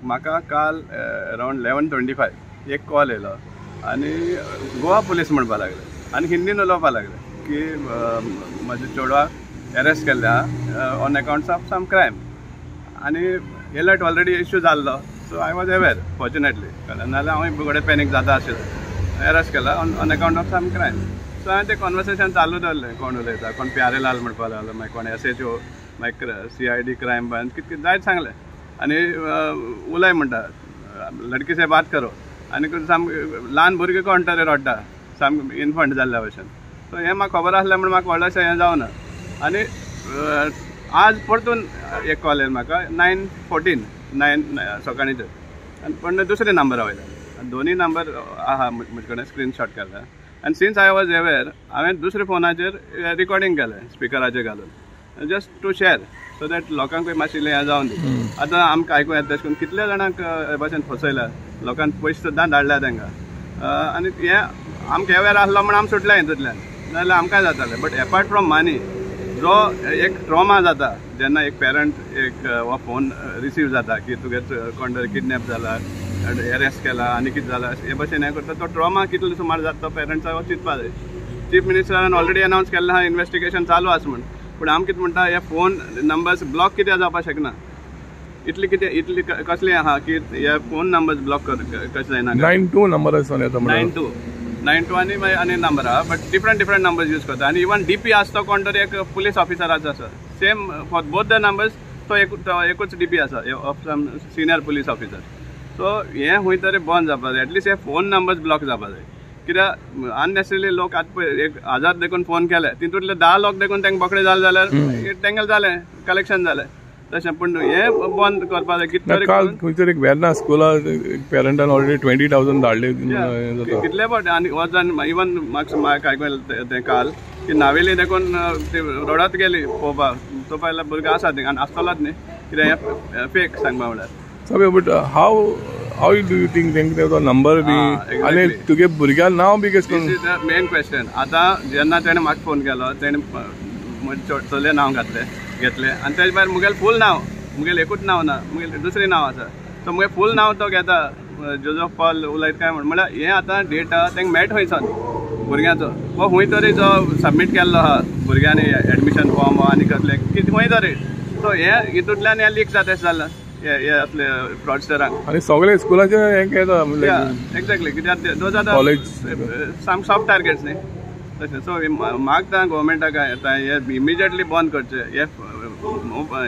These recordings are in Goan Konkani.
म्हाका काल अरावंड 11:25 एक कॉल येयलो आनी गोवा पुलीस म्हणपाक लागले आनी हिंदीन उलोवपाक लागले की म्हज्या चेडवाक एरेस्ट केल्ले आहा on accounts of some crime आनी एलर्ट ऑलरेडी इश्यू जाल्लो. So I was aware fortunately, नाजाल्यार हांवूय घडये पॅनीक जाता आशिल्लें. एरेस्ट केला on account of some crime. So हांवें तें कॉन्वर्सेशन चालू दवरलें, कोण उलयता, कोण प्यारेलाल म्हणपाक लागलो, मागीर कोण SHO, मागीर CID crime branch, कितें कितें जायत सांगलें. आनी उलय म्हणटा, लडकी से बात करो. आनी सामकें ल्हान भुरगें कोण तरी रडटा, सामकें इनफंट जाल्ल्या भशेन. सो हें म्हाका खबर आसलें म्हूण म्हाका व्हडलेंशें हें जावना. आनी आज परतून एक कॉल येयलो म्हाका 9:14 सकाळींचेर, आनी पण दुसरे नंबरा वयल्यान. दोनूय नंबर आहा म्हजे कडेन, स्क्रीनशॉट केला. आनी सिन्स I was aware, हांवें दुसऱ्या फोनाचेर रिकॉर्डिंग केलें स्पिकराचेर घालून, just to share so that लोकांकूय मातशें इल्लें हें जावन दी. आतां आमकां आयकूं येता तशें करून कितल्या जाणांक हे भाशेन फसयल्या, लोकांक पयशे सुद्दां धाडल्या तांकां. आनी हें आमकां अवेर आसलो म्हूण आमी सुटल्या हितूंतल्यान, नाजाल्यार आमकांय जातालें. बट एपार्ट फ्रॉम मनी, जो एक ट्रॉमा जाता जेन्ना एक पेरंट एक हो फोन रिसीव जाता की तुगे कोण तरी किडनॅप जाला, एरेस्ट केला आनी कितें जाला, हे भशेन हें करता, तो ट्रॉमा कितलो सुमार जाता तो पेरंट्साक हो चिंतपा जाय. चीफ मिनिस्टरान ऑलरेडी अनावन्स केल्लें आहा इन्वेस्टिगेशन चालू आसा म्हूण, पूण आमी कितें म्हणटा, हे फोन नंबर्स ब्लॉक कित्याक जावपाक शकना? इतली कितें इतली कसली आहा की हे फोन नंबर्स ब्लॉक कशें जायना? 92 नंबर आसा. 92 आनी मागीर आनी नंबर आहा, but different different numbers use करता. आनी इवन डीपी आसा तो कोण तरी एक पुलीस ऑफिसराचो आसा, same for both the numbers, तो एकूच डीपी आसा of some senior police officer. So हें खंय तरी बंद जावपाक जाय, एटलिस्ट हे फोन नंबर्स ब्लॉक जावपाक जाय. कित्याक अननेसेसरी लोक आतां पळय 1000 देखून फोन केले, तितूंतले 10 लोक देखून तांकां बोकडे जाले जाल्यार तेंगेलें जालें कलेक्शन जालें तशें. पूण हें बंद करपाक जाय कितें तरी. काल खंय तरी वेर्ना स्कुला पेरंटान ऑलरेडी 20,000 धाडले कितले फावट. आनी वचन इवन म्हाका आयकूं तें काल की नावेली देखून ती रोडात गेली पळोवपाक, तो पळयल्यार भुरगो आसा थिंगा आनी आसतलोच न्ही, कितें हें फेक सांगपा म्हणल्यार. But how do you think तेंकां तो नंबर बी आनी तुगे भुरग्याक नांव बी कशें करून? This is the main question. आतां जेन्ना तेणें म्हाका फोन केलो, तेणें म्हजें चलये नांव घेतलें आनी तेजे भायर मुगेलें फूल नांव, मुगेलें एकूच नांव ना, मुगेलें दुसरें नांव आसा, सो मुगेलें फूल नांव तो घेता, जोजफ पॉल उलयता काय म्हण. म्हणल्यार हें आतां डेटा तांकां मेळटा खंयसान भुरग्यांचो, हो खंय तरी जो सबमीट केल्लो आहा भुरग्यांनी एडमिशन फॉर्म आनी कसलें कितें खंय तरी, सो हें हितूंतल्यान हें लीक जाता अशें जालां हे असले फ्रॉडस्टरांक. आनी सगळे स्कुलाचे हें घेता. एक्झॅक्टली, कित्याक those are the some soft targets न्ही तशें. सो मागता गोवोरमेंटाक आतां हे इमिजिएटली बंद करचें, हे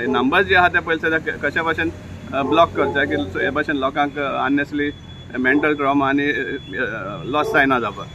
नंबर्स जे आहा ते पयलीं सद्या कशे भाशेन ब्लॉक करचे की हे भाशेन लोकांक अननेसली मेंटल ट्रॉमा आनी लॉस जायना जावपाक.